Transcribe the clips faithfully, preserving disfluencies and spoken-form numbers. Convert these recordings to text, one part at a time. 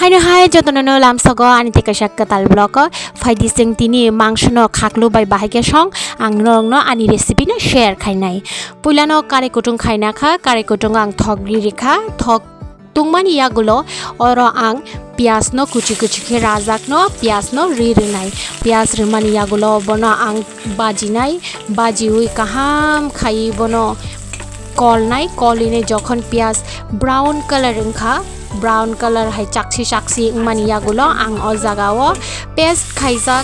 Haino hai jotono no lamsogo ani tei kaisa kwtal vlog o phaidi, chwng tini mangso no khaklu bai bahai khe song, ang norok no ani recipe no share khainai. Puila no karai kutung khaina kha, karai kutung ang thok ri rikha, thok tungmani yagulo oro ang piyaj no kuchi kuchi khe rajak no piyaj no ri rwnai. Piyaj rwmani yagulo bono ang bajinai, bajiwi kaham khaiwi bono kolnai, kolwini jokhon piyaj brown color wngkha, brown color hai chaksi chaksi wngmani yagulo ang o jagao paste khaijak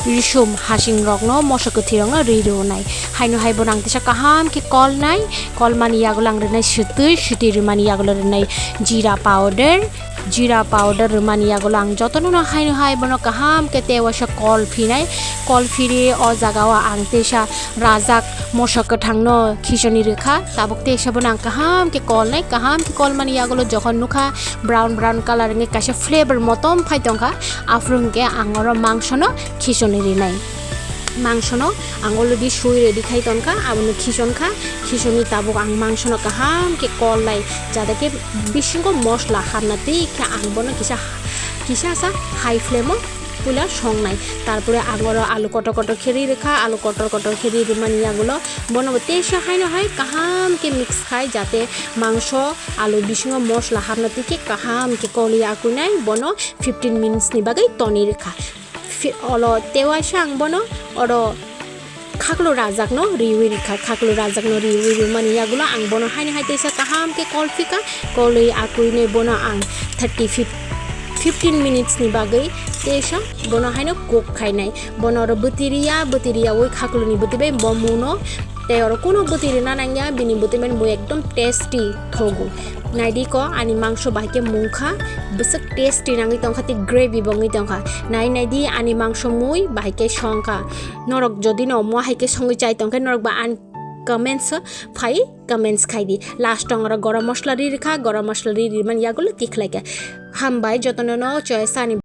risum hasing rokno, moso kwthwi rokno ri rwnai. Haino hai bono ang teisa kaham khe kolnai, kolmani yagulo ang rwnai swtwi, swtwi rwmani yagulo rwnai jeera powder, jeera powder rwmani yagulo ang jotono no haino hai bono kaham khe tei waisa kol phinai, kol phiri o jagao ang teisa rajak moso kwthangno khisoni rwkha, tabuk teisa bono ang kaham khe kolnai, kaham khe kolmani yagulo jokhon nukha brown brown color wngwi kaisa flavor motom phai tongkha, aphuru hwnkhe ang oro mangsono khisoni rinai. Mangsono ang already sui ready khai tongkha, abono khison kha, khisoni tabuk ang mangsono kaham khe kol lai, jate khe bisingo mosla hapna twi khe ang bono kisa, kisa sa high flame o puila songnai. Tarpore ang oro alu kotor kotor khe ri rwkha, alu kotor kotor khe ri rwmani yagulo bono bo teisa haino hai kaham khe mix khai, jate mangso alu bisingo mosla hapna twi khe kaham khe kolwi akuinai, bono fifteen minutes ni bagwi tonwi rwkha. Fi-, olo tewaisa ang bono oro khaklo rajakno riwi rikha, khaklo rajakno riwi rwmani yagulo ang bono haino hai teisa kaham khe kolphika, kolwi akuinai bono ang thirty fif-, fifteen minutes ni bagwi teisa bono haino cook khainai. Bono oro bwtwi riya, bwtwi riyawi khakloni bwtwi bai bo mungno tei oro kuno bwtwi rwna nangya, bini bwtwi bai bo ekdom tasty thogo. Naidi ko ani mangso bahai khe mungkha, bwswk tasty nangwi tongkha tei gravy bo wngwi tongkha. Nai naidi ani mangso mui bahai khe songkha. Norok jodi no omo hai khe songwi chai tongkhe norok ba ani comments o phai, comments khai di. Last o ang oro gorom mosla ri rikha, gorom mosla ri rimani yagulo tikhlai kha. Hambai jotono no choya sani